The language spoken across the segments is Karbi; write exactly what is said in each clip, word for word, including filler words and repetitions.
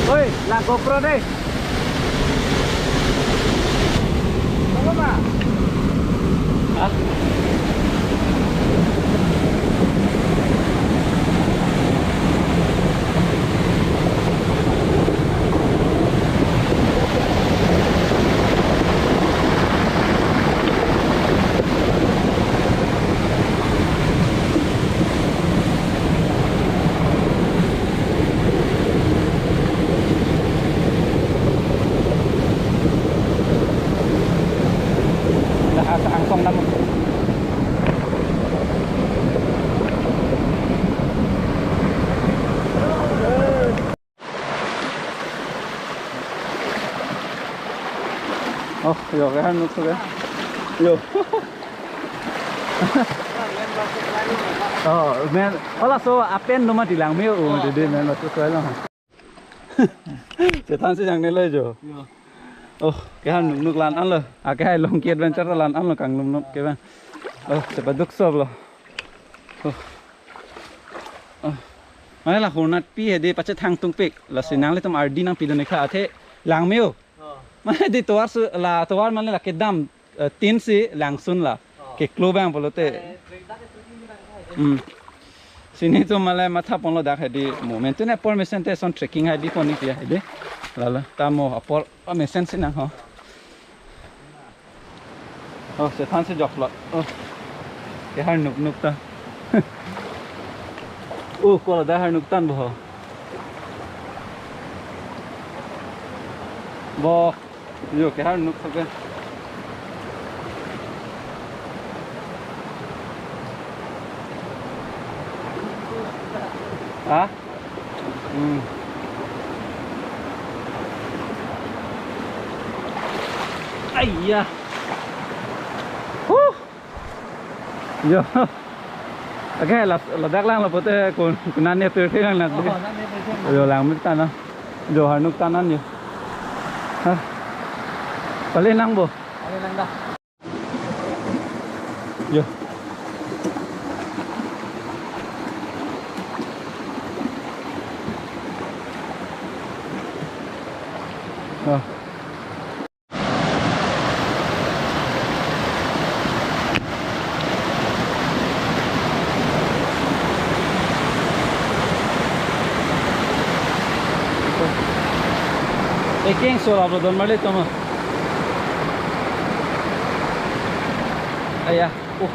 Oi, la GoPro dei. Tunggu, Ma. Hah? Dah asa angsong namun. Oh, yo, kehar nuk so ke. Yo. Oh, men, halaso apen noma di langme-o, oh, dede men batu so lo. Chethan si jang ne lo jo. Yo. Oh, kehar nuk nuk la-an lo. Ake hai Longki Adventure la-an lo, kanglum nuk ke bang. Oh, sepaduk sob lo. Oh. Oh. Mane la hornat pi hedi pachethang tungpik. Lasi nanglitum ardi nangpidun ikha athe langme-o. Oh. Mane di tovar su la tovar mane la kedam, eh, tin si langsun la. Oh. Keklo bang pulote. Eh, trek dak trek ini bang hai. Hmm. Si netum mane matha ponlo dak hedi moment tu ne apor mesen te son trekking hai bipon ni pia hedi. Lalo tamo apor, oh, mesen si nang ho. Oh, chethan si joklo. Oh. Kehar nuk nuk ta. Oh, ko ladak har nuk tang bo ho. Bo. Yo, kehar nuk ta ke. Ha? Hmm. Aiya. Huh. Yo. Oke, la, ladak lang lo pute kun, kunan ne pirthe lang nak. Oh, nan ne pirthe lang. Yo, langme ta na. Jo, har nuk ta nan yo. Hah. Pale nang bo. Pale nang dah. Yo. Oh. Ekeng so lap lo Donmarli atum. Aya, uh.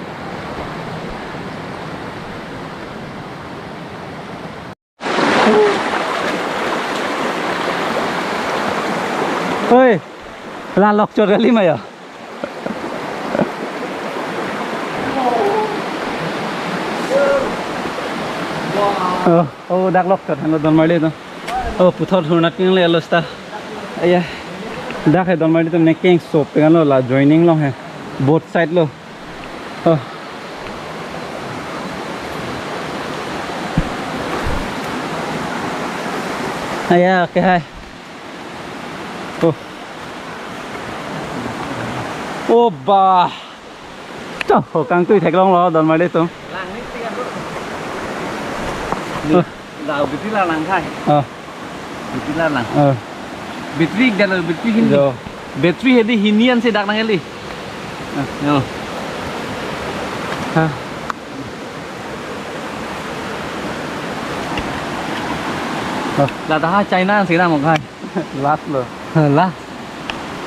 Oi, la lokchot kali ma ya. Oh, oh, dak lokchot henlo Donmarli atum. Oh, puthot hornat king le alo sta. Aya, dak he Donmarli atum ne keng sop pen lo la joining long he. Both side lo. Oh. Aya, ke hai. Oh. Oh, bah. Toh, ho kangtui theklong lo, Donmarli atum. Lang ni tiga tu. Oh. Dah, betul lah lang kai. Oh. Battery la lang. Oh. Battery dak lo, battery hini. Jo. Battery hedi hini ansi dak nang kali. Ah, yo. Ha. Oh. Ladak ha China ansi dak mong kai. Last lo. Last.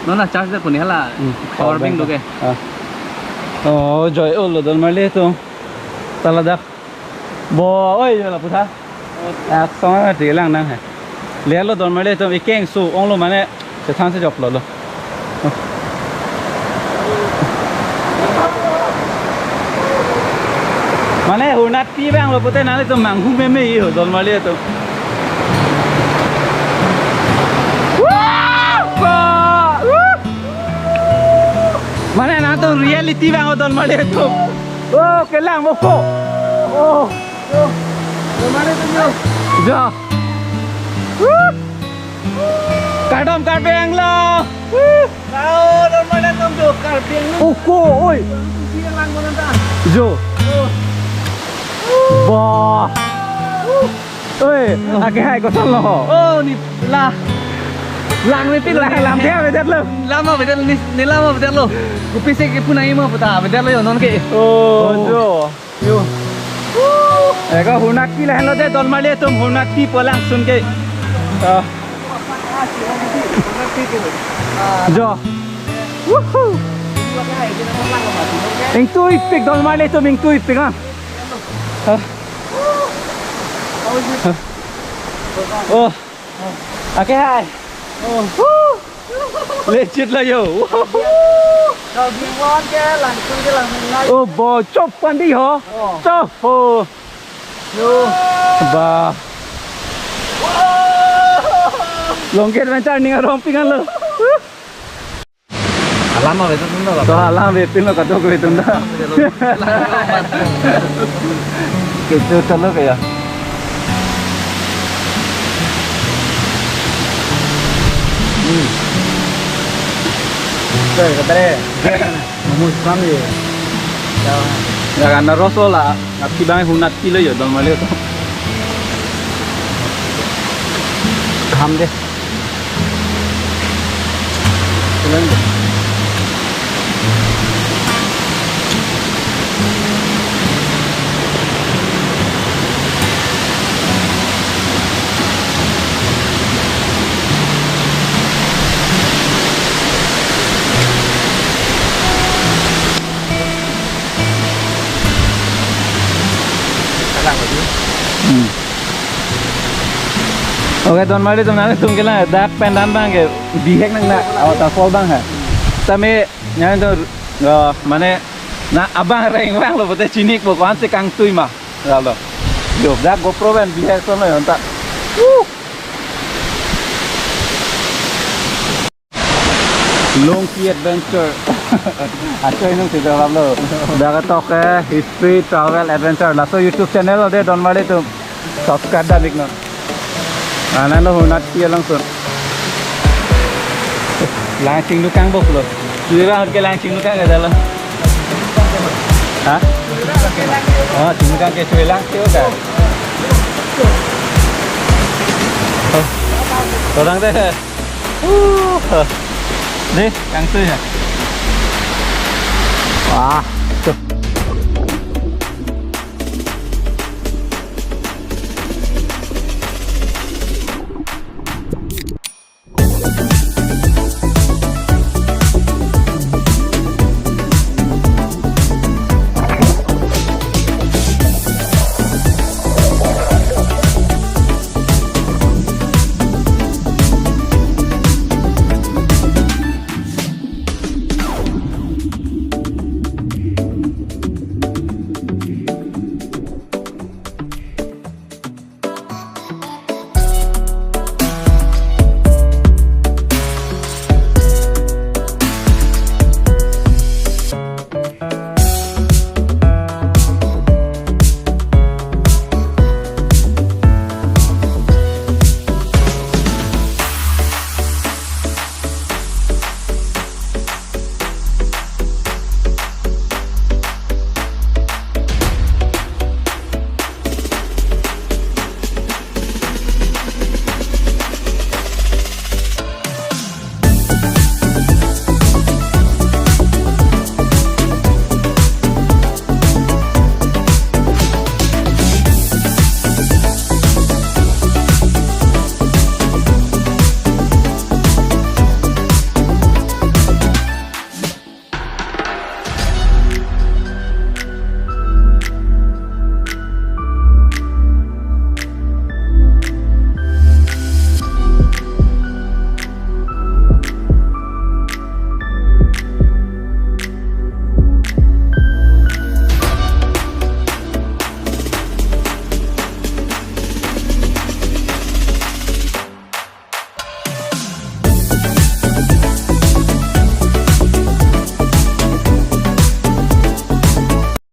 Non la charge dak puni hala. Hmm. Power bank do ke. Ah. Oh, joi-o lo Donmarli atum. Ta ladak. Bo, oi, yo la putha. Angsong ati lang nang he. Le lo Donmarli atum ekeng so ong lo mane chethan si joklo lo. Mane hornat pi bang lo pute nangtum manghu meme yo Donmarli atum. Wah! Wah! Mane nangtum reality bang lo Donmarli atum. Oh, kelang mo ko. Oh. Jo. Kardom Karbi Anglong. Lao, Dolmarli atum jo, Karbi Anglong. Oko, oi. Sini lang ko nanta. Jo. Oh. Bah. Oi, ake hai kosonlo? Oh, ne la. Lang ne pin lang, lang dia bedet lo. Lama bedet ne, ne lama bedet lo. Kopi si ke punai ma puta bedet lo yo non ke. Oh, jo. Yo. Eka Hunatpi lahenlo de Dolmarli atum, Hunatpi pu alangsun ke. Ah. Jo. Woohoo. Ingtuipik Dolmarli atum, ingtuipik ah. Ah. Oh. Ake hai. Oh. Legit lo yo. Kau di wan ke langsung ke langsung naik. Oh, bo chop pandi ho. Oh. Chop ho. Yo. Bah. Longket mencar ning arong pingan lo. Alam apa itu tuh? To alam betul lo, kadok betul dah. Itu telur ya. Hmm. Oke, kata deh. Momo kami. Ya. Ya, karena Rosola, tapi bang Hunatpi lo yo, Dolmarli atum. Ham deh. Hmm. Oke, Dolmarli atum, nangtum kelang dak pen dan abang ke bihek nang na waterfall abang ha. Tame nang tu, eh, mane na abang reng vanglo pute chini-ikpo ko-ansi kangtui ma. Lalo. Yo, dak GoPro pen bihek sono yo anta. Woo! Longki Adventure. Acho inung si jawab lo. Dak ketok ke History Travel Adventure. Laso YouTube channel lo de Dolmarli atum. Subscribe dan iknon. Anan lo Hunatpi alangsun. Lang chingdukang bok lo. Sudah ke lang chingdukang ke dalo. Hah? Oh, chingdukang ke sudah lang sih udah. Oh. Orang deh. Uh, deh, kangtui ya. Wah,